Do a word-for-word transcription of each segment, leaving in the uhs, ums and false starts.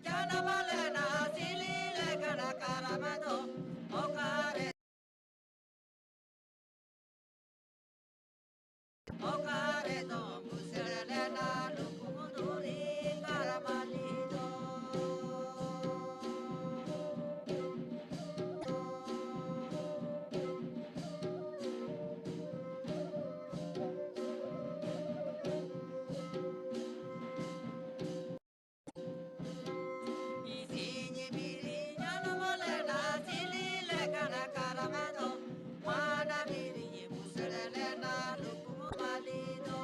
ᱡᱟᱱᱟᱢ ᱞᱮᱱᱟ ᱥᱤᱞᱤ ᱞᱮᱠᱟᱱ ᱠᱟᱨᱟᱢ ᱫᱚ ᱚᱠᱟᱨᱮ? ᱚᱠᱟᱨᱮ ᱫᱚ ᱵᱩᱥᱟᱹᱲ ᱞᱮᱱᱟ ᱞᱩᱜᱩ ᱫᱷᱩᱨᱤ ᱠᱟᱨᱟᱢᱟᱞᱤ ᱫᱚ? ᱤᱧ ᱵᱤᱨᱤᱧ ᱟᱞᱚᱢ ᱞᱮᱱᱟ ᱥᱤᱞᱤ ᱞᱮᱠᱟᱱ ᱠᱟᱨᱟᱢ ᱫᱚ, ᱢᱟᱱᱟ ᱵᱤᱨᱤᱧ ᱵᱩᱥᱟᱹᱲ ᱞᱮᱱᱟ ᱞᱩᱠᱩ ᱢᱟᱞᱤ ᱫᱚ᱾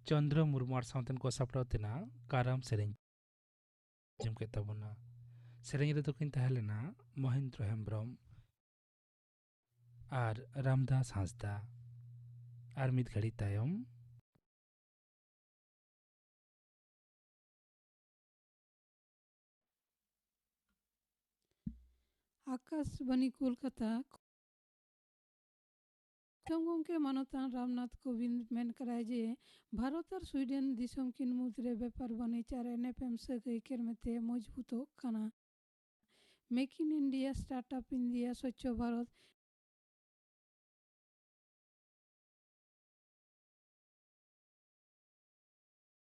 ᱪᱚᱱᱫᱨᱚ ᱢᱩᱨᱢᱩ ᱟᱨ ᱥᱟᱶᱛᱮᱱ ᱠᱚ ᱥᱟᱯᱲᱟᱣ ᱛᱮᱱᱟᱜ ᱠᱟᱨᱟᱢ ᱥᱮᱨᱮᱧ ᱟᱸᱡᱚᱢ ᱠᱮᱫ ᱛᱟᱵᱚᱱᱟ᱾ ᱥᱮᱨᱮᱧ ᱨᱮᱫᱚ ᱠᱤᱱ ᱛᱟᱦᱮᱸ ᱞᱮᱱᱟ ᱢᱚᱦᱮᱱᱫᱨᱚ ᱦᱮᱢᱵᱨᱚᱢ ᱟᱨ ᱨᱟᱢᱫᱟᱥ ᱦᱟᱸᱥᱫᱟ᱾ ᱟᱨ ᱢᱤᱫ ᱜᱷᱟᱹᱲᱤ ᱛᱟᱭᱚᱢ ᱟᱠᱟᱥᱵᱟᱱᱤ ᱠᱳᱞᱠᱟᱛᱟ᱾ ᱫᱤᱥᱚᱢ ᱜᱚᱢᱠᱮ ᱢᱟᱱᱚᱛᱟᱱ ᱨᱟᱢᱱᱟᱛᱷ ᱠᱳᱵᱤᱱᱫᱽ ᱢᱮᱱ ᱠᱟᱫᱟᱭ ᱡᱮ ᱵᱷᱟᱨᱚᱛ ᱟᱨ ᱥᱩᱭᱰᱮᱱ ᱫᱤᱥᱚᱢ ᱠᱤᱱ ᱢᱩᱫᱽᱨᱮ ᱵᱮᱯᱟᱨ ᱵᱟᱹᱱᱤᱡᱽ ᱟᱨ ᱮᱱᱮᱯᱮᱢ ᱥᱟᱹᱜᱟᱹᱭ ᱠᱮᱨᱢᱮᱛᱮ ᱢᱚᱡᱽᱵᱩᱛᱚᱜ ᱠᱟᱱᱟ᱾ Make in India, start up India, Swachh Bharat,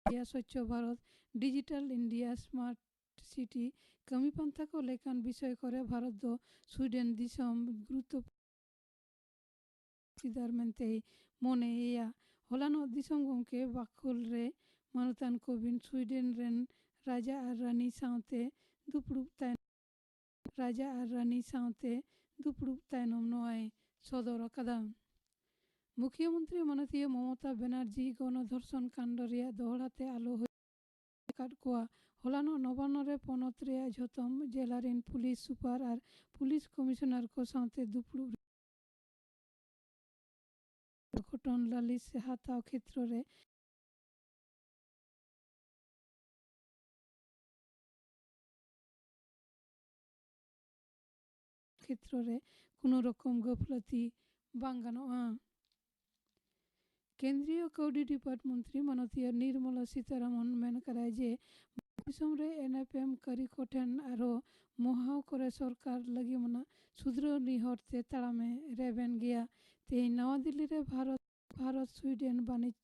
India Swachh Bharat, digital India, smart city ᱠᱟᱹᱢᱤ ᱯᱟᱱᱛᱷᱟ ᱠᱚ ᱞᱮᱠᱟᱱ ᱵᱤᱥᱚᱭ ᱠᱚᱨᱮ ᱵᱷᱟᱨᱚᱛ ᱫᱚ ᱥᱩᱭᱰᱮᱱ ᱫᱤᱥᱚᱢ ᱜᱩᱨᱩᱛᱛᱚ ᱪᱤᱫᱟᱨ ᱢᱮᱱᱛᱮᱭ ᱢᱚᱱᱮᱭᱮᱭᱟ᱾ ᱦᱚᱞᱟᱱᱚᱜ ᱫᱤᱥᱚᱢ ᱜᱚᱢᱠᱮ ᱵᱟᱠᱷᱳᱞ ᱨᱮ ᱢᱟᱱᱚᱛᱟᱱ ᱠᱳᱵᱤᱱᱫᱽ ᱥᱩᱭᱰᱮᱱ ᱨᱮᱱ ᱨᱟᱡᱟ ᱟᱨ ᱨᱟᱱᱤ ᱥᱟᱶᱛᱮ ᱫᱩᱯᱲᱩᱵ ᱛᱟᱭᱱᱚᱢ, ᱨᱟᱡᱟ ᱟᱨ ᱨᱟᱱᱤ ᱥᱟᱶᱛᱮ ᱫᱩᱯᱲᱩᱵ ᱛᱟᱭᱱᱚᱢ ᱱᱚᱣᱟᱭ ᱥᱚᱫᱚᱨ ᱟᱠᱟᱫᱟ᱾ ᱢᱩᱠᱷᱭᱟᱹ ᱢᱚᱱᱛᱨᱤ ᱢᱟᱱᱚᱛᱤᱭᱟᱹ ᱢᱚᱢᱚᱛᱟ ᱵᱮᱱᱟᱨᱡᱤ ᱜᱚᱱᱚ ᱫᱷᱚᱨᱥᱚᱱ ᱠᱟᱱᱰ ᱨᱮᱭᱟᱜ ᱫᱚᱦᱲᱟ ᱛᱮ ᱟᱞᱚ ᱦᱩᱭ ᱟᱠᱟᱫ ᱠᱚᱣᱟ᱾ ᱦᱚᱞᱟᱱᱚᱜ ᱱᱚᱵᱟᱱᱱᱚ ᱨᱮ ᱯᱚᱱᱚᱛ ᱨᱮᱭᱟᱜ ᱡᱷᱚᱛᱚᱢ ᱡᱮᱞᱟ ᱨᱮᱱ ᱯᱩᱞᱤᱥ ᱥᱩᱯᱟᱨ ᱟᱨ ᱯᱩᱞᱤᱥ ᱠᱚᱢᱤᱥᱚᱱᱟᱨ ᱠᱚ ᱥᱟᱶᱛᱮ ᱫᱩᱯᱲᱩᱵ ᱨᱮ ᱜᱷᱚᱴᱚᱱ ᱞᱟᱹᱞᱤᱥ ᱦᱟᱛᱟᱣ ᱠᱷᱮᱛᱨᱚ ᱨᱮ ᱠᱷᱮᱛᱨᱚ ᱨᱮ ᱠᱳᱱᱳ ᱨᱚᱠᱚᱢ ᱜᱟᱹᱯᱷᱞᱟᱹᱛᱤ ᱵᱟᱝ ᱜᱟᱱᱚᱜᱼᱟ᱾ ᱠᱮᱱᱫᱨᱤᱭᱚ ᱠᱟᱹᱣᱰᱤ ᱰᱤᱯᱟᱨᱴ ᱢᱚᱱᱛᱨᱤ ᱢᱟᱱᱚᱛᱤᱭᱟᱹ ᱱᱤᱨᱢᱚᱞᱟ ᱥᱤᱛᱟᱨᱟᱢᱚᱱ ᱢᱮᱱ ᱠᱟᱫᱟᱭ ᱡᱮ ᱫᱤᱥᱚᱢ ᱨᱮ ᱮᱱᱮᱯᱮᱢ ᱠᱟᱹᱨᱤ ᱠᱚᱴᱷᱮᱱ ᱟᱨᱦᱚᱸ ᱢᱚᱦᱟᱣ ᱠᱚᱨᱮ ᱥᱚᱨᱠᱟᱨ ᱞᱟᱹᱜᱤᱫ ᱢᱮᱱᱟᱜ ᱥᱩᱫᱷᱨᱟᱹᱣ ᱱᱤᱦᱚᱨ ᱛᱮ ᱛᱟᱲᱟᱢᱮ ᱨᱮᱵᱮᱱ ᱜᱮᱭᱟ᱾ ᱛᱮᱦᱮᱧ ᱱᱟᱣᱟ ᱫᱤᱞᱞᱤ ᱨᱮ ᱵᱷᱟᱨᱚᱛ ᱵᱷᱟᱨᱚᱛ ᱥᱩᱭᱰᱮᱱ ᱵᱟᱱᱤᱡᱽ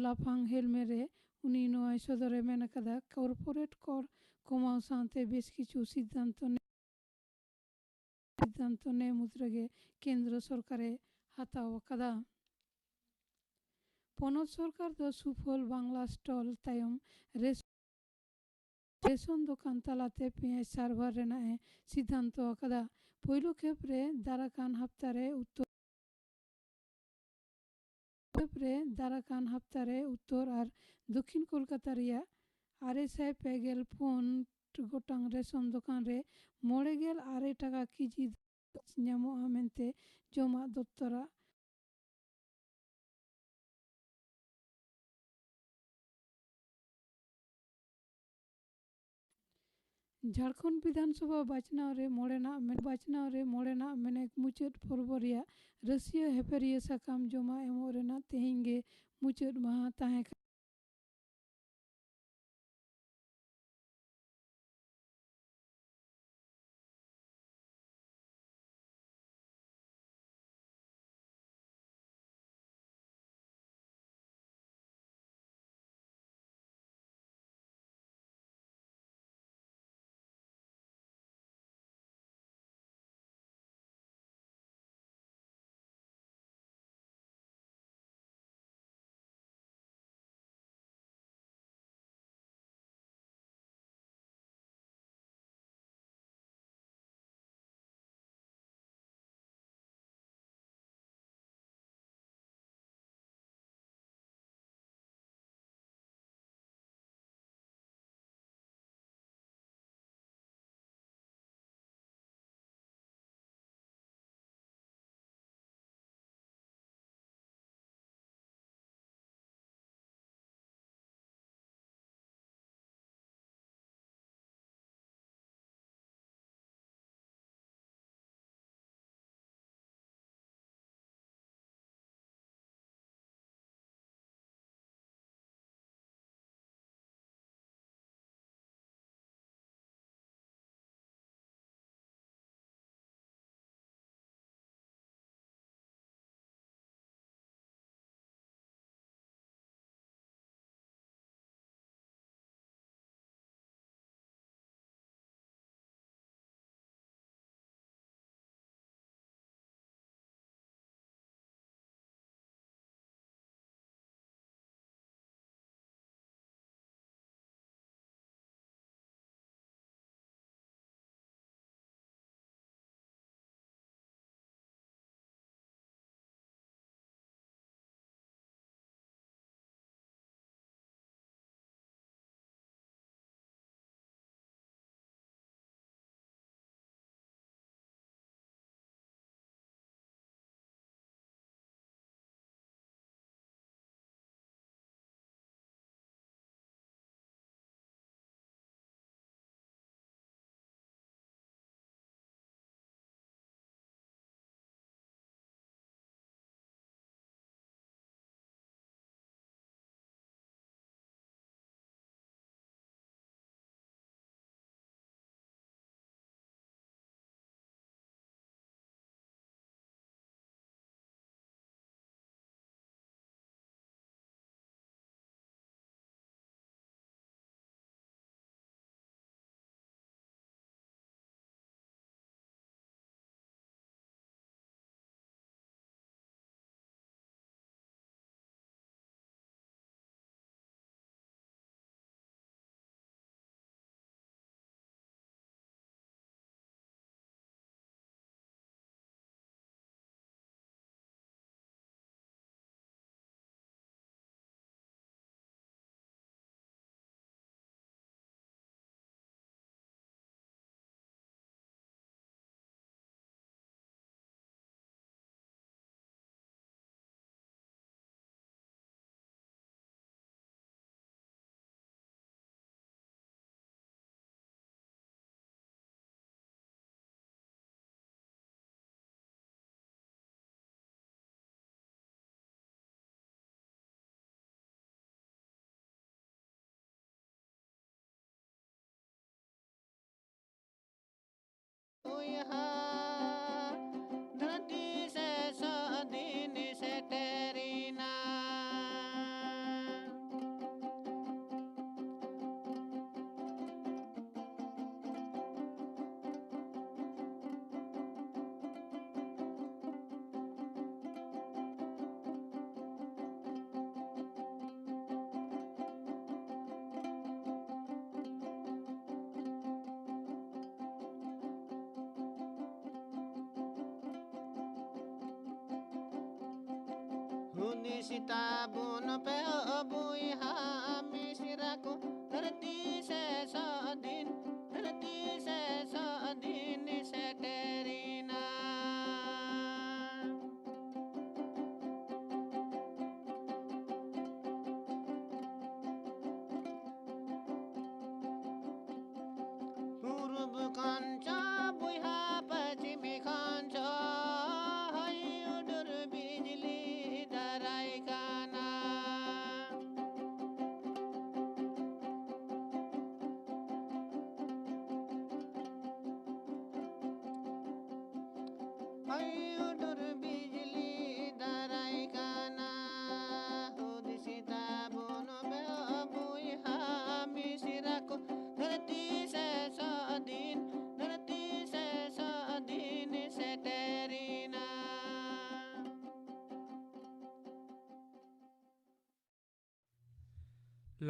ᱞᱟᱯᱷᱟᱝ ᱦᱮᱞᱢᱮ ᱨᱮ ᱩᱱᱤ ᱱᱚᱣᱟᱭ ᱥᱚᱫᱚᱨᱮ ᱢᱮᱱ ᱟᱠᱟᱫᱟ, ᱠᱚᱨᱯᱳᱨᱮᱴ ᱠᱚᱨ ᱠᱚᱢᱟᱣ ᱥᱟᱶᱛᱮ ᱵᱮᱥ ᱠᱤᱪᱷᱩ ᱥᱤᱫᱽᱫᱷᱟᱱᱛᱚ ᱱᱮ-, ᱥᱤᱫᱽᱫᱷᱟᱱᱛᱚ ᱱᱮ ᱢᱩᱫᱽ ᱨᱮᱜᱮ ᱠᱮᱱᱫᱨᱚ ᱥᱚᱨᱠᱟᱨᱮ ᱦᱟᱛᱟᱣ ᱟᱠᱟᱫᱟ᱾ ᱯᱚᱱᱚᱛ ᱥᱚᱨᱠᱟᱨ ᱫᱚ ᱥᱩᱯᱷᱚᱞ ᱵᱟᱝᱞᱟ ᱥᱴᱚᱞ ᱛᱟᱭᱚᱢ ᱨᱮᱥ-, ᱨᱮᱥᱚᱱ ᱫᱚᱠᱟᱱ ᱛᱟᱞᱟᱛᱮ ᱯᱮᱸᱭᱟᱡᱽ ᱥᱟᱨᱵᱷᱟᱨ ᱨᱮᱱᱟᱜ ᱮ ᱥᱤᱫᱽᱫᱷᱟᱱᱛᱚ ᱟᱠᱟᱫᱟ᱾ ᱯᱳᱭᱞᱳ ᱠᱷᱮᱯ ᱨᱮ ᱫᱟᱨᱟᱠᱟᱱ ᱦᱟᱯᱛᱟ ᱨᱮ ᱩᱛᱛᱚᱨ ᱨᱮ ᱫᱟᱨᱟᱠᱟᱱ ᱦᱟᱯᱛᱟ ᱨᱮ ᱩᱛᱛᱚᱨ ᱟᱨ ᱫᱚᱠᱠᱷᱤᱱ ᱠᱳᱞᱠᱟᱛᱟ ᱨᱮᱭᱟᱜ ᱟᱨᱮ ᱥᱟᱭ ᱯᱮ ᱜᱮᱞ ᱯᱩᱱ ᱜᱚᱴᱟᱝ ᱨᱮᱥᱚᱱ ᱫᱚᱠᱟᱱ ᱨᱮ ᱢᱚᱬᱮ ᱜᱮᱞ ᱟᱨᱮ ᱴᱟᱠᱟ ᱠᱮᱡᱤ ᱧᱟᱢᱚᱜᱼᱟ ᱢᱮᱱᱛᱮ ᱡᱚᱢᱟᱜ ᱫᱚᱯᱛᱚᱨᱟᱜ ᱡᱷᱟᱲᱠᱷᱚᱸᱰ ᱵᱤᱫᱷᱟᱱ ᱥᱚᱵᱷᱟ ᱵᱟᱪᱷᱱᱟᱣ ᱨᱮ ᱢᱚᱬᱮᱱᱟᱜ ᱢᱮ-, ᱵᱟᱪᱷᱱᱟᱣ ᱨᱮ ᱢᱚᱬᱮᱱᱟᱜ ᱢᱮᱱᱮᱠ ᱢᱩᱪᱟᱹᱫ ᱯᱚᱨᱵᱚ ᱨᱮᱭᱟᱜ ᱨᱟᱹᱥᱤᱭᱟᱹ ᱦᱮᱯᱮᱨᱤᱭᱟᱹ ᱥᱟᱠᱟᱢ ᱡᱚᱢᱟ ᱮᱢᱚᱜ ᱨᱮᱱᱟᱜ ᱛᱮᱦᱮᱧ ᱜᱮ ᱢᱩᱪᱟᱹᱫ ᱢᱟᱦᱟ ᱛᱟᱦᱮᱸ ᱠᱟᱱᱟ᱾ ᱦᱩᱫᱤᱥ ᱛᱟᱵᱚᱱ ᱯᱮ ᱚ ᱵᱚᱭᱦᱟ ᱢᱤᱥᱨᱟ ᱠᱚ, ᱫᱷᱟᱹᱨᱛᱤ ᱥᱮ ᱥᱟᱹᱫᱷᱤᱱ, ᱫᱷᱟᱹᱨᱛᱤ ᱥᱮ ᱥᱟᱹᱫᱷᱤᱱ ᱥᱮᱴᱮᱨᱮᱱᱟ᱾ ᱯᱩᱨᱩᱵ ᱠᱟᱧᱪᱟ ᱵᱚᱭᱦᱟ ᱯᱚᱪᱷᱤᱢ ᱠᱟᱧᱪᱟ, ᱦᱚᱭ ᱦᱩᱰᱩᱨ ᱵᱤᱡᱽᱞᱤ ᱫᱟᱨᱟᱭ ᱠᱟᱱᱟ᱾ ᱦᱚᱭ ᱦᱩᱰᱩᱨ ᱵᱤᱡᱽᱞᱤ ᱫᱟᱨᱟᱭ ᱠᱟᱱᱟ᱾ ᱦᱩᱫᱤᱥ ᱛᱟᱵᱚᱱ ᱯᱮ ᱚ ᱵᱚᱭᱦᱟ ᱢᱤᱥᱨᱟ ᱠᱚ, ᱫᱷᱟᱹᱨᱛᱤ ᱥᱮ ᱥᱟᱹᱫᱷᱤᱱ, ᱫᱷᱟᱹᱨᱛᱤ ᱥᱮ ᱥᱟᱹᱫᱷᱤᱱ ᱥᱮᱴᱮᱨᱮᱱᱟ᱾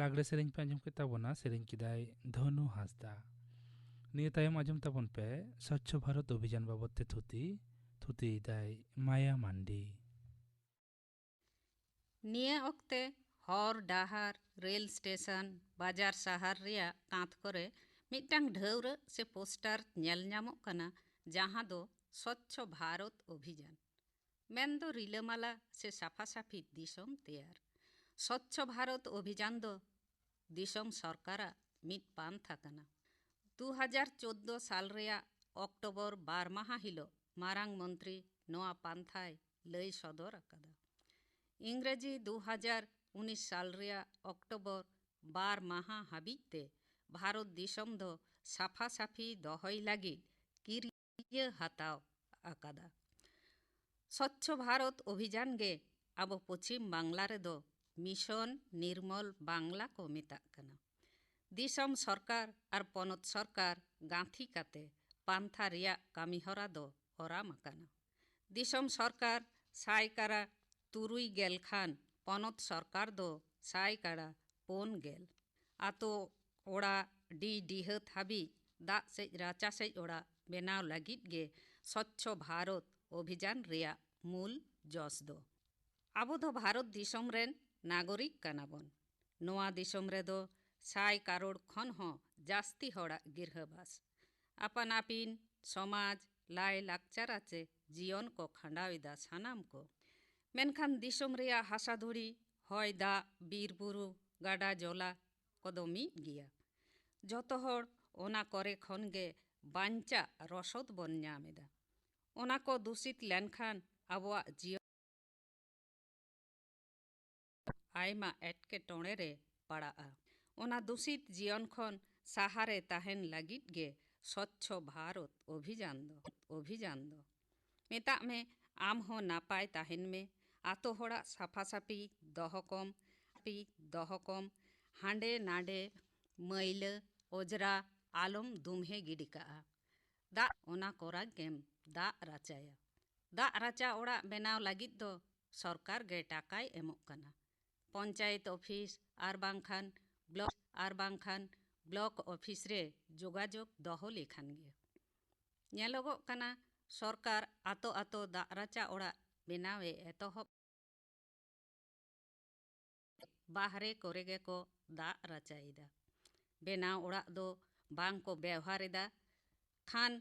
ᱞᱟᱜᱽᱲᱮ ᱥᱮᱨᱮᱧ ᱯᱮ ᱟᱸᱡᱚᱢ ᱠᱮᱫ ᱛᱟᱵᱚᱱᱟ, ᱥᱮᱨᱮᱧ ᱠᱮᱫᱟᱭ ᱫᱷᱚᱱᱩ ᱦᱟᱸᱥᱫᱟ᱾ ᱱᱤᱭᱟᱹ ᱛᱟᱭᱚᱢ ᱟᱸᱡᱚᱢ ᱛᱟᱵᱚᱱ ᱯᱮ ᱥᱚᱪᱪᱷᱚ ᱵᱷᱟᱨᱚᱛ ᱚᱵᱷᱤᱡᱟᱱ ᱵᱟᱵᱚᱛ ᱛᱮ ᱛᱷᱩᱛᱤ, ᱛᱷᱩᱛᱤᱭᱮᱫᱟᱭ ᱢᱟᱭᱟ ᱢᱟᱱᱰᱤ᱾ ᱱᱤᱭᱟᱹ ᱚᱠᱛᱮ ᱦᱚᱨ ᱰᱟᱦᱟᱨ, ᱨᱮᱞ ᱥᱴᱮᱥᱚᱱ, ᱵᱟᱡᱟᱨ ᱥᱟᱦᱟᱨ ᱨᱮᱭᱟᱜ ᱠᱟᱸᱛ ᱠᱚᱨᱮ ᱢᱤᱫᱴᱟᱝ ᱰᱷᱟᱹᱣᱨᱟᱹᱜ ᱥᱮ ᱯᱳᱥᱴᱟᱨ ᱧᱮᱞ ᱧᱟᱢᱚᱜ ᱠᱟᱱᱟ, ᱡᱟᱦᱟᱸ ᱫᱚ ᱥᱚᱪᱪᱷᱚ ᱵᱷᱟᱨᱚᱛ ᱚᱵᱷᱤᱡᱟᱱ, ᱢᱮᱱᱫᱚ ᱨᱤᱞᱟᱹᱢᱟᱞᱟ ᱥᱮ ᱥᱟᱯᱷᱟ ᱥᱟᱹᱯᱷᱤ ᱫᱤᱥᱚᱢ ᱛᱮᱭᱟᱨ᱾ ᱥᱚᱪᱪᱷᱚ ᱵᱷᱟᱨᱚᱛ ᱚᱵᱷᱤᱡᱟᱱ ᱫᱚ ᱫᱤᱥᱚᱢ ᱥᱚᱨᱠᱟᱨᱟᱜ ᱢᱤᱫ ᱯᱟᱱᱛᱷᱟ ᱠᱟᱱᱟ᱾ ᱫᱩ ᱦᱟᱡᱟᱨ ᱪᱳᱫᱽᱫᱳ ᱥᱟᱞ ᱨᱮᱭᱟᱜ ᱚᱠᱴᱳᱵᱚᱨ ᱵᱟᱨ ᱢᱟᱦᱟ ᱦᱤᱞᱳᱜ ᱢᱟᱨᱟᱝ ᱢᱚᱱᱛᱨᱤ ᱱᱚᱣᱟ ᱯᱟᱱᱛᱷᱟᱭ ᱞᱟᱹᱭ ᱥᱚᱫᱚᱨ ᱟᱠᱟᱫᱟ᱾ ᱤᱝᱨᱮᱡᱤ ᱫᱩ ᱦᱟᱡᱟᱨ ᱩᱱᱤᱥ ᱥᱟᱞ ᱨᱮᱭᱟᱜ ᱚᱠᱴᱳᱵᱚᱨ ᱵᱟᱨ ᱢᱟᱦᱟ ᱦᱟᱹᱵᱤᱡ ᱛᱮ ᱵᱷᱟᱨᱚᱛ ᱫᱤᱥᱚᱢ ᱫᱚ ᱥᱟᱯᱷᱟ ᱥᱟᱹᱯᱷᱤ ᱫᱚᱦᱚᱭ ᱞᱟᱹᱜᱤᱫ ᱠᱤᱨᱤᱭᱟᱹ ᱦᱟᱛᱟᱣ ᱟᱠᱟᱫᱟ᱾ ᱥᱚᱪᱪᱷᱚ ᱵᱷᱟᱨᱚᱛ ᱚᱵᱷᱤᱡᱟᱱ ᱜᱮ ᱟᱵᱚ ᱯᱚᱪᱷᱤᱢ ᱵᱟᱝᱞᱟ ᱨᱮᱫᱚ ᱢᱤᱥᱚᱱ ᱱᱤᱨᱢᱚᱞ ᱵᱟᱝᱞᱟ ᱠᱚ ᱢᱮᱛᱟᱜ ᱠᱟᱱᱟ᱾ ᱫᱤᱥᱚᱢ ᱥᱚᱨᱠᱟᱨ ᱟᱨ ᱯᱚᱱᱚᱛ ᱥᱚᱨᱠᱟᱨ ᱜᱟᱸᱛᱷᱤ ᱠᱟᱛᱮ ᱯᱟᱱᱛᱷᱟ ᱨᱮᱭᱟᱜ ᱠᱟᱹᱢᱤᱦᱚᱨᱟ ᱫᱚ ᱚᱨᱟᱢ ᱟᱠᱟᱱᱟ᱾ ᱫᱤᱥᱚᱢ ᱥᱚᱨᱠᱟᱨ ᱥᱟᱭ ᱠᱟᱲᱟ ᱛᱩᱨᱩᱭ ᱜᱮᱞ ᱠᱷᱟᱱ, ᱯᱚᱱᱚᱛ ᱥᱚᱨᱠᱟᱨ ᱫᱚ ᱥᱟᱭ ᱠᱟᱲᱟ ᱯᱩᱱ ᱜᱮᱞ᱾ ᱟᱛᱳ ᱚᱲᱟᱜ, ᱰᱤ ᱰᱤᱦᱟᱹᱛ ᱦᱟᱹᱵᱤᱡ ᱫᱟᱜ ᱥᱮᱡ ᱨᱟᱪᱟ ᱥᱮᱡ ᱚᱲᱟᱜ ᱵᱮᱱᱟᱣ ᱞᱟᱹᱜᱤᱫ ᱜᱮ ᱥᱚᱪᱪᱷᱚ ᱵᱷᱟᱨᱚᱛ ᱚᱵᱷᱤᱡᱟᱱ ᱨᱮᱭᱟᱜ ᱢᱩᱞ ᱡᱚᱥ ᱫᱚ᱾ ᱟᱵᱚ ᱫᱚ ᱵᱷᱟᱨᱚᱛ ᱫᱤᱥᱚᱢ ᱨᱮᱱ ᱱᱟᱜᱚᱨᱤᱠ ᱠᱟᱱᱟ ᱵᱚᱱ᱾ ᱱᱚᱣᱟ ᱫᱤᱥᱚᱢ ᱨᱮᱫᱚ ᱥᱟᱭ ᱠᱟᱨᱳᱲ ᱠᱷᱚᱱ ᱦᱚᱸ ᱡᱟᱹᱥᱛᱤ ᱦᱚᱲᱟᱜ ᱜᱤᱨᱦᱟᱹᱵᱟᱥ᱾ ᱟᱯᱟᱱ ᱟᱹᱯᱤᱱ ᱥᱚᱢᱟᱡᱽ, ᱞᱟᱭ ᱞᱟᱠᱪᱟᱨ ᱟᱪᱮ ᱡᱤᱭᱚᱱ ᱠᱚ ᱠᱷᱟᱸᱰᱟᱣ ᱮᱫᱟ ᱥᱟᱱᱟᱢ ᱠᱚ᱾ ᱢᱮᱱᱠᱷᱟᱱ ᱫᱤᱥᱚᱢ ᱨᱮᱭᱟᱜ ᱦᱟᱥᱟ ᱫᱷᱩᱲᱤ, ᱦᱚᱭ ᱫᱟᱜ, ᱵᱤᱨ ᱵᱩᱨᱩ, ᱜᱟᱰᱟ ᱡᱚᱞᱟ ᱠᱚᱫᱚ ᱢᱤᱫ ᱜᱮᱭᱟ᱾ ᱡᱚᱛᱚ ᱦᱚᱲ ᱚᱱᱟ ᱠᱚᱨᱮ ᱠᱷᱚᱱ ᱜᱮ ᱵᱟᱧᱪᱟᱜ ᱨᱚᱥᱚᱫ ᱵᱚᱱ ᱧᱟᱢ ᱮᱫᱟ᱾ ᱚᱱᱟ ᱠᱚ ᱫᱩᱥᱤᱛ ᱞᱮᱱᱠᱷᱟᱱ ᱟᱵᱚᱣᱟᱜ ᱡᱤᱭᱚᱱ ᱟᱭᱢᱟ ᱮᱴᱠᱮᱴᱚᱬᱮ ᱨᱮ ᱯᱟᱲᱟᱜᱼᱟ᱾ ᱚᱱᱟ ᱫᱩᱥᱤᱛ ᱡᱤᱭᱚᱱ ᱠᱷᱚᱱ ᱥᱟᱦᱟᱨᱮ ᱛᱟᱦᱮᱱ ᱞᱟᱹᱜᱤᱫ ᱜᱮ ᱥᱚᱪᱪᱷᱚ ᱵᱷᱟᱨᱚᱛ ᱚᱵᱷᱤᱡᱟᱱ ᱫᱚ, ᱚᱵᱷᱤᱡᱟᱱ ᱫᱚ᱾ ᱢᱮᱛᱟᱜ ᱢᱮ, ᱟᱢ ᱦᱚᱸ ᱱᱟᱯᱟᱭ ᱛᱟᱦᱮᱱ ᱢᱮ, ᱟᱛᱳ ᱦᱚᱲᱟᱜ ᱥᱟᱯᱷᱟ ᱥᱟᱹᱯᱷᱤ ᱫᱚᱦᱚ ᱠᱚᱢ, ᱥᱟᱹᱯᱷᱤ ᱫᱚᱦᱚ ᱠᱚᱢ, ᱦᱟᱸᱰᱮ ᱱᱟᱰᱮ ᱢᱟᱹᱭᱞᱟᱹ ᱚᱡᱽᱨᱟ ᱟᱞᱚᱢ ᱫᱩᱢᱦᱮ ᱜᱤᱰᱤ ᱠᱟᱜᱼᱟ᱾ ᱫᱟᱜ ᱚᱱᱟ ᱠᱚᱨᱟ ᱜᱮᱢ ᱫᱟᱜ ᱨᱟᱪᱟᱭᱟ᱾ ᱫᱟᱜ ᱨᱟᱪᱟ ᱚᱲᱟᱜ ᱵᱮᱱᱟᱣ ᱞᱟᱹᱜᱤᱫ ᱫᱚ ᱥᱚᱨᱠᱟᱨ ᱜᱮ ᱴᱟᱠᱟᱭ ᱮᱢᱚᱜ ᱠᱟᱱᱟ᱾ ᱯᱚᱧᱪᱟᱭᱮᱛ ᱚᱯᱷᱤᱥ ᱟᱨ ᱵᱟᱝᱠᱷᱟᱱ ᱵᱞᱚᱠ, ᱟᱨ ᱵᱟᱝᱠᱷᱟᱱ ᱵᱞᱚᱠ ᱚᱯᱷᱤᱥ ᱨᱮ ᱡᱳᱜᱟᱡᱳᱜᱽ ᱫᱚᱦᱚ ᱞᱮᱠᱷᱟᱱ ᱜᱮ᱾ ᱧᱮᱞᱚᱜᱚᱜ ᱠᱟᱱᱟ, ᱥᱚᱨᱠᱟᱨ ᱟᱛᱳ ᱟᱛᱳ ᱫᱟᱜ ᱨᱟᱪᱟ ᱚᱲᱟᱜ ᱵᱮᱱᱟᱣᱮ ᱮᱛᱚᱦᱚᱵ, ᱵᱟᱦᱨᱮ ᱠᱚᱨᱮ ᱜᱮᱠᱚ ᱫᱟᱜ ᱨᱟᱪᱟᱭᱮᱫᱟ᱾ ᱵᱮᱱᱟᱣ ᱚᱲᱟᱜ ᱫᱚ ᱵᱟᱝ ᱠᱚ ᱵᱮᱣᱦᱟᱨ ᱮᱫᱟ᱾ ᱠᱷᱟᱱ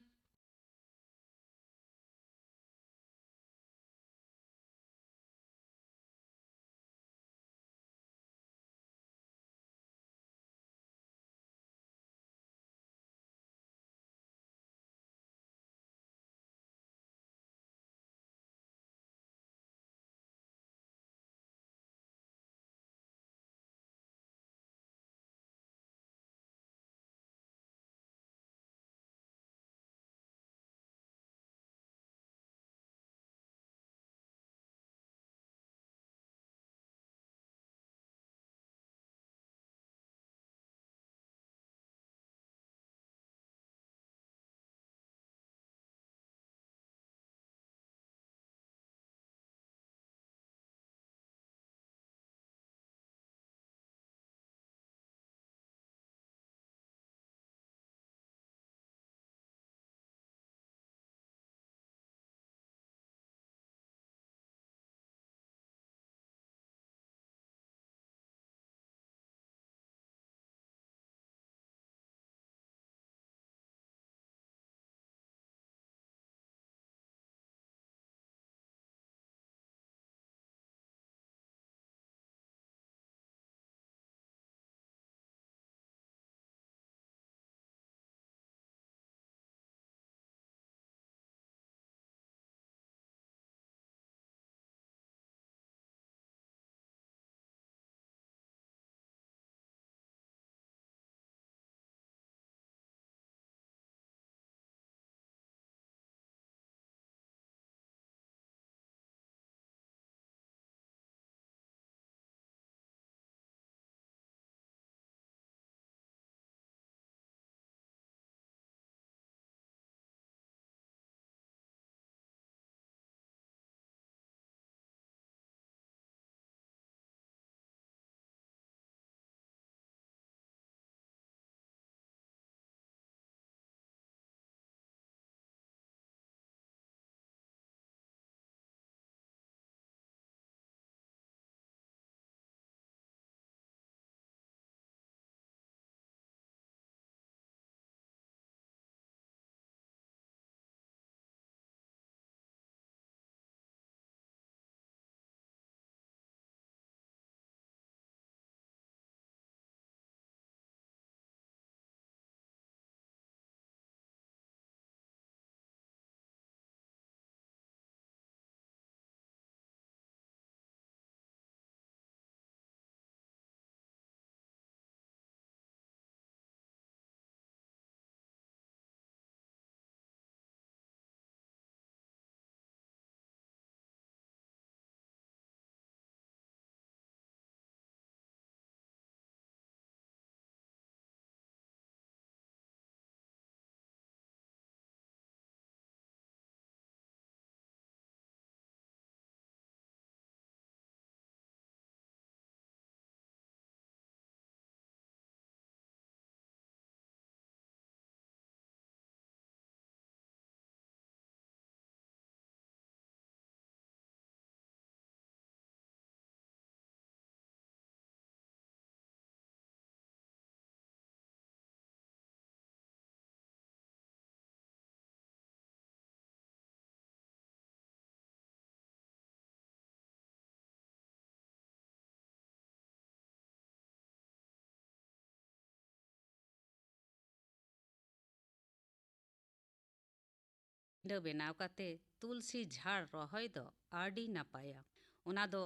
ᱪᱤᱴᱟᱹ ᱵᱮᱱᱟᱣ ᱠᱟᱛᱮ ᱛᱩᱞᱥᱤ ᱡᱷᱟᱲ ᱨᱚᱦᱚᱭ ᱫᱚ ᱟᱹᱰᱤ ᱱᱟᱯᱟᱭᱟ᱾ ᱚᱱᱟ ᱫᱚ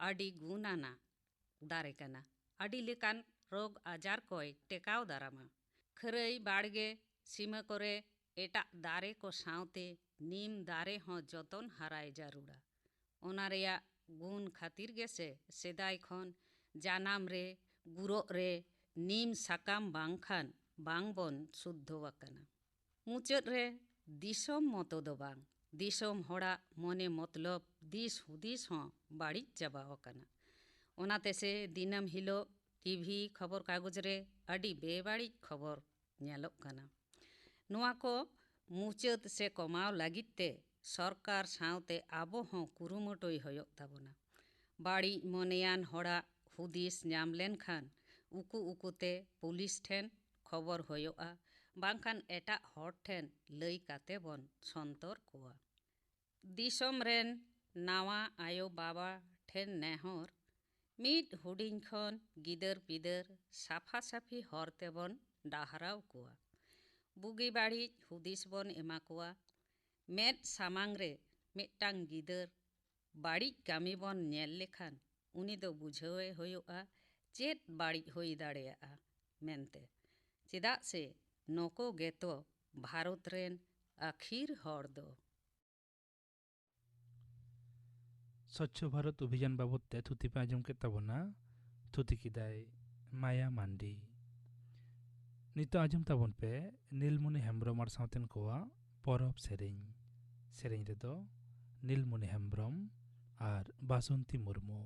ᱟᱹᱰᱤ ᱜᱩᱱ ᱟᱱᱟᱜ ᱫᱟᱨᱮ ᱠᱟᱱᱟ᱾ ᱟᱹᱰᱤ ᱞᱮᱠᱟᱱ ᱨᱳᱜᱽ ᱟᱡᱟᱨ ᱠᱚᱭ ᱴᱮᱠᱟᱣ ᱫᱟᱨᱟᱢᱟ᱾ ᱠᱷᱟᱹᱨᱟᱹᱭ, ᱵᱟᱲᱜᱮ, ᱥᱤᱢᱟᱹ ᱠᱚᱨᱮ ᱮᱴᱟᱜ ᱫᱟᱨᱮ ᱠᱚ ᱥᱟᱶᱛᱮ ᱱᱤᱢ ᱫᱟᱨᱮ ᱦᱚᱸ ᱡᱚᱛᱚᱱ ᱦᱟᱨᱟᱭ ᱡᱟᱹᱨᱩᱲᱟ᱾ ᱚᱱᱟ ᱨᱮᱭᱟᱜ ᱜᱩᱱ ᱠᱷᱟᱹᱛᱤᱨ ᱜᱮᱥᱮ ᱥᱮᱫᱟᱭ ᱠᱷᱚᱱ ᱡᱟᱱᱟᱢ ᱨᱮ, ᱜᱩᱨᱚᱜ ᱨᱮ ᱱᱤᱢ ᱥᱟᱠᱟᱢ ᱵᱟᱝᱠᱷᱟᱱ ᱵᱟᱝ ᱵᱚᱱ ᱥᱩᱫᱽᱫᱷᱚ ᱟᱠᱟᱱᱟ᱾ ᱢᱩᱪᱟᱹᱫ ᱨᱮ ᱫᱤᱥᱚᱢ ᱢᱚᱛᱚ ᱫᱚ ᱵᱟᱝ, ᱫᱤᱥᱚᱢ ᱦᱚᱲᱟᱜ ᱢᱚᱱᱮ ᱢᱚᱛᱞᱚᱵ ᱫᱤᱥ ᱦᱩᱫᱤᱥ ᱦᱚᱸ ᱵᱟᱹᱲᱤᱡ ᱪᱟᱵᱟ ᱟᱠᱟᱱᱟ᱾ ᱚᱱᱟᱛᱮ ᱥᱮ ᱫᱤᱱᱟᱹᱢ ᱦᱤᱞᱳᱜ ᱴᱤᱵᱷᱤ ᱠᱷᱚᱵᱚᱨ ᱠᱟᱜᱚᱡᱽ ᱨᱮ ᱟᱹᱰᱤ ᱵᱮᱵᱟᱹᱲᱤᱡ ᱠᱷᱚᱵᱚᱨ ᱧᱮᱞᱚᱜ ᱠᱟᱱᱟ᱾ ᱱᱚᱣᱟ ᱠᱚ ᱢᱩᱪᱟᱹᱫ ᱥᱮ ᱠᱚᱢᱟᱣ ᱞᱟᱹᱜᱤᱫ ᱛᱮ ᱥᱚᱨᱠᱟᱨ ᱥᱟᱶᱛᱮ ᱟᱵᱚ ᱦᱚᱸ ᱠᱩᱨᱩᱢᱩᱴᱩᱭ ᱦᱩᱭᱩᱜ ᱛᱟᱵᱚᱱᱟ᱾ ᱵᱟᱹᱲᱤᱡ ᱢᱚᱱᱮᱭᱟᱱ ᱦᱚᱲᱟᱜ ᱦᱩᱫᱤᱥ ᱧᱟᱢ ᱞᱮᱱᱠᱷᱟᱱ ᱩᱠᱩ ᱩᱠᱩᱛᱮ ᱯᱩᱞᱤᱥ ᱴᱷᱮᱱ ᱠᱷᱚᱵᱚᱨ ᱦᱩᱭᱩᱜᱼᱟ, ᱵᱟᱝᱠᱷᱟᱱ ᱮᱴᱟᱜ ᱦᱚᱲ ᱴᱷᱮᱱ ᱞᱟᱹᱭ ᱠᱟᱛᱮ ᱵᱚᱱ ᱥᱚᱱᱛᱚᱨ ᱠᱚᱣᱟ᱾ ᱫᱤᱥᱚᱢ ᱨᱮᱱ ᱱᱟᱣᱟ ᱟᱭᱳ ᱵᱟᱵᱟ ᱴᱷᱮᱱ ᱱᱮᱦᱚᱨ, ᱢᱤᱫ ᱦᱩᱰᱤᱧ ᱠᱷᱚᱱ ᱜᱤᱫᱟᱹᱨ ᱯᱤᱫᱟᱹᱨ ᱥᱟᱯᱷᱟ ᱥᱟᱹᱯᱷᱤ ᱦᱚᱨ ᱛᱮᱵᱚᱱ ᱰᱟᱦᱟᱨᱟᱣ ᱠᱚᱣᱟ᱾ ᱵᱩᱜᱤ ᱵᱟᱹᱲᱤᱡ ᱦᱩᱫᱤᱥ ᱵᱚᱱ ᱮᱢᱟ ᱠᱚᱣᱟ᱾ ᱢᱮᱫ ᱥᱟᱢᱟᱝ ᱨᱮ ᱢᱤᱫᱴᱟᱝ ᱜᱤᱫᱟᱹᱨ ᱵᱟᱹᱲᱤᱡ ᱠᱟᱹᱢᱤ ᱵᱚᱱ ᱧᱮᱞ ᱞᱮᱠᱷᱟᱱ ᱩᱱᱤ ᱫᱚ ᱵᱩᱡᱷᱟᱹᱣᱮ ᱦᱩᱭᱩᱜᱼᱟ ᱪᱮᱫ ᱵᱟᱹᱲᱤᱡ ᱦᱩᱭ ᱫᱟᱲᱮᱭᱟᱜᱼᱟ ᱢᱮᱱᱛᱮ᱾ ᱪᱮᱫᱟᱜ ᱥᱮ ᱱᱩᱠᱩ ᱜᱮᱛᱚ ᱵᱷᱟᱨᱚᱛ ᱨᱮᱱ ᱟᱹᱠᱷᱤᱨ ᱦᱚᱲ ᱫᱚ᱾ ᱥᱚᱪᱪᱷᱚ ᱵᱷᱟᱨᱚᱛ ᱚᱵᱷᱤᱡᱟᱱ ᱵᱟᱵᱚᱫ ᱛᱮ ᱛᱷᱩᱛᱤ ᱯᱮ ᱟᱸᱡᱚᱢ ᱠᱮᱫ ᱛᱟᱵᱚᱱᱟ᱾ ᱛᱷᱩᱛᱤ ᱠᱮᱫᱟᱭ ᱢᱟᱭᱟ ᱢᱟᱱᱰᱤ᱾ ᱱᱤᱛᱚᱜ ᱟᱸᱡᱚᱢ ᱛᱟᱵᱚᱱ ᱯᱮ ᱱᱤᱞᱢᱚᱱᱤ ᱦᱮᱢᱵᱨᱚᱢ ᱟᱨ ᱥᱟᱶᱛᱮᱱ ᱠᱚᱣᱟᱜ ᱯᱚᱨᱚᱵᱽ ᱥᱮᱨᱮᱧ᱾ ᱥᱮᱨᱮᱧ ᱨᱮᱫᱚ ᱱᱤᱞᱢᱚᱱᱤ ᱦᱮᱢᱵᱨᱚᱢ ᱟᱨ ᱵᱟᱥᱚᱱᱛᱤ ᱢᱩᱨᱢᱩ᱾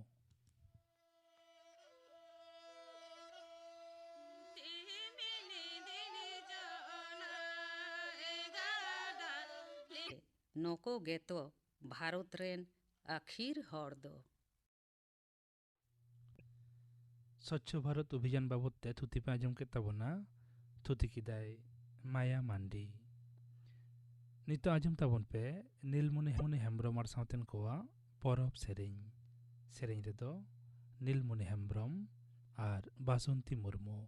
ᱱᱩᱠᱩ ᱜᱮᱛᱚ ᱵᱷᱟᱨᱚᱛ ᱨᱮᱱ ᱟᱹᱠᱷᱤᱨ ᱦᱚᱲ ᱫᱚ᱾ ᱥᱚᱪᱪᱷᱚ ᱵᱷᱟᱨᱚᱛ ᱚᱵᱷᱤᱡᱟᱱ ᱵᱟᱵᱚᱫ ᱛᱮ ᱛᱷᱩᱛᱤ ᱯᱮ ᱟᱸᱡᱚᱢ ᱠᱮᱫ ᱛᱟᱵᱚᱱᱟ᱾ ᱛᱷᱩᱛᱤ ᱠᱮᱫᱟᱭ ᱢᱟᱭᱟ ᱢᱟᱱᱰᱤ᱾ ᱱᱤᱛᱚᱜ ᱟᱸᱡᱚᱢ ᱛᱟᱵᱚᱱ ᱯᱮ ᱱᱤᱞᱢᱚᱱᱤ ᱦᱮᱢᱵᱨᱚᱢ ᱟᱨ ᱥᱟᱶᱛᱮᱱ ᱠᱚᱣᱟᱜ ᱯᱚᱨᱚᱵᱽ ᱥᱮᱨᱮᱧ᱾ ᱥᱮᱨᱮᱧ ᱨᱮᱫᱚ ᱱᱤᱞᱢᱚᱱᱤ ᱦᱮᱢᱵᱨᱚᱢ ᱟᱨ ᱵᱟᱥᱚᱱᱛᱤ ᱢᱩᱨᱢᱩ᱾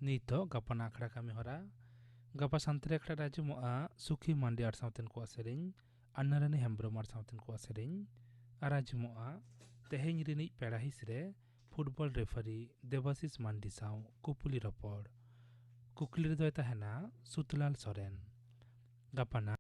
ᱱᱤᱛᱚᱜ ᱜᱟᱯᱟᱱ ᱟᱠᱷᱲᱟ ᱠᱟᱹᱢᱤ ᱦᱚᱨᱟ᱾ ᱜᱟᱯᱟ ᱥᱟᱱᱛᱟᱲᱤ ᱟᱠᱷᱲᱟ ᱨᱮ ᱟᱸᱡᱚᱢᱚᱜᱼᱟ ᱥᱩᱠᱷᱤ ᱢᱟᱱᱰᱤ ᱟᱨ ᱥᱟᱶᱛᱮᱱ ᱠᱚᱣᱟᱜ ᱥᱮᱨᱮᱧ, ᱟᱨ ᱱᱟᱨᱟᱭᱚᱱᱤ ᱦᱮᱢᱵᱨᱚᱢ ᱟᱨ ᱥᱟᱶᱛᱮᱱ ᱠᱚᱣᱟᱜ ᱥᱮᱨᱮᱧ, ᱟᱨ ᱟᱸᱡᱚᱢᱚᱜᱼᱟ ᱛᱮᱦᱮᱧ ᱨᱤᱱᱤᱡ ᱯᱮᱲᱟ ᱦᱤᱸᱥ ᱨᱮ ᱯᱷᱩᱴᱵᱚᱞ ᱨᱮᱯᱷᱟᱨᱤ ᱫᱮᱵᱟᱥᱤᱥ ᱢᱟᱱᱰᱤ ᱥᱟᱶ ᱠᱩᱯᱩᱞᱤ ᱨᱚᱯᱚᱲ᱾ ᱠᱩᱠᱞᱤ ᱨᱮᱫᱚᱭ ᱛᱟᱦᱮᱱᱟ ᱥᱩᱛᱞᱟᱞ ᱥᱚᱨᱮᱱ᱾ ᱜᱟᱯᱟᱱᱟᱜ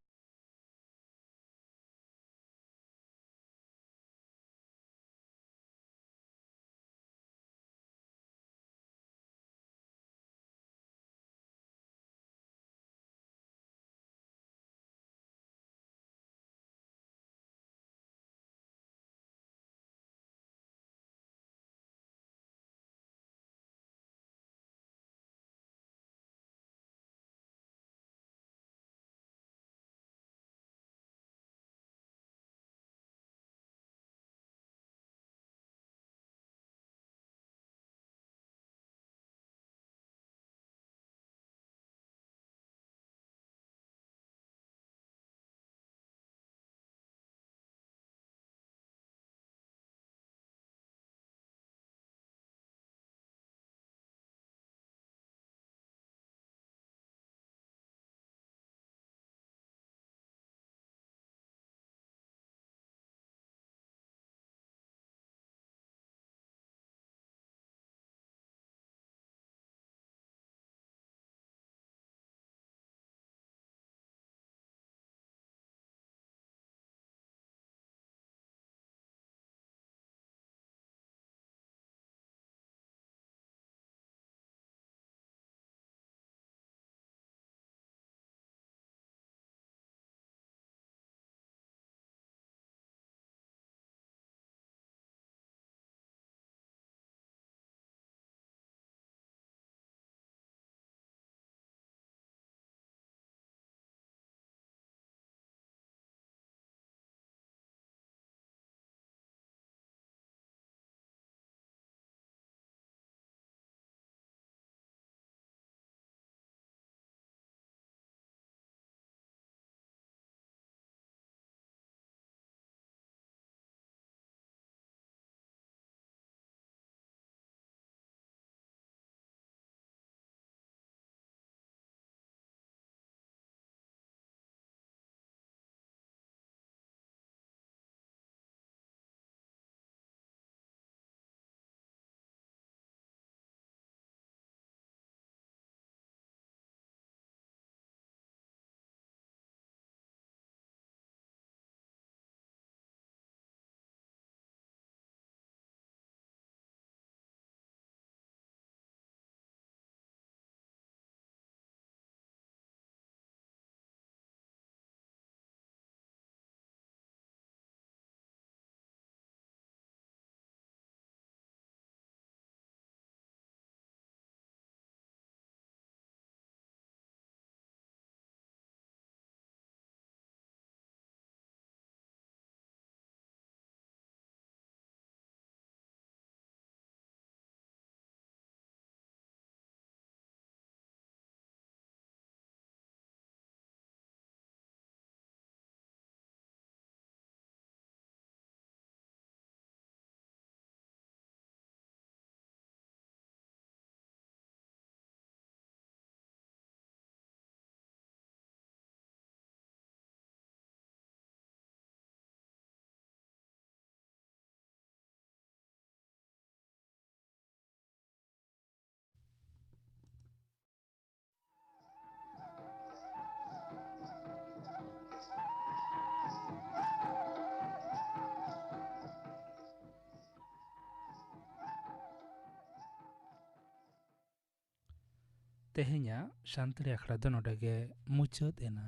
ᱛᱮᱦᱮᱧᱟᱜ ᱥᱟᱱᱛᱟᱲᱤ ᱟᱠᱷᱲᱟ ᱫᱚ ᱱᱚᱰᱮ ᱜᱮ ᱢᱩᱪᱟᱹᱫ ᱮᱱᱟ᱾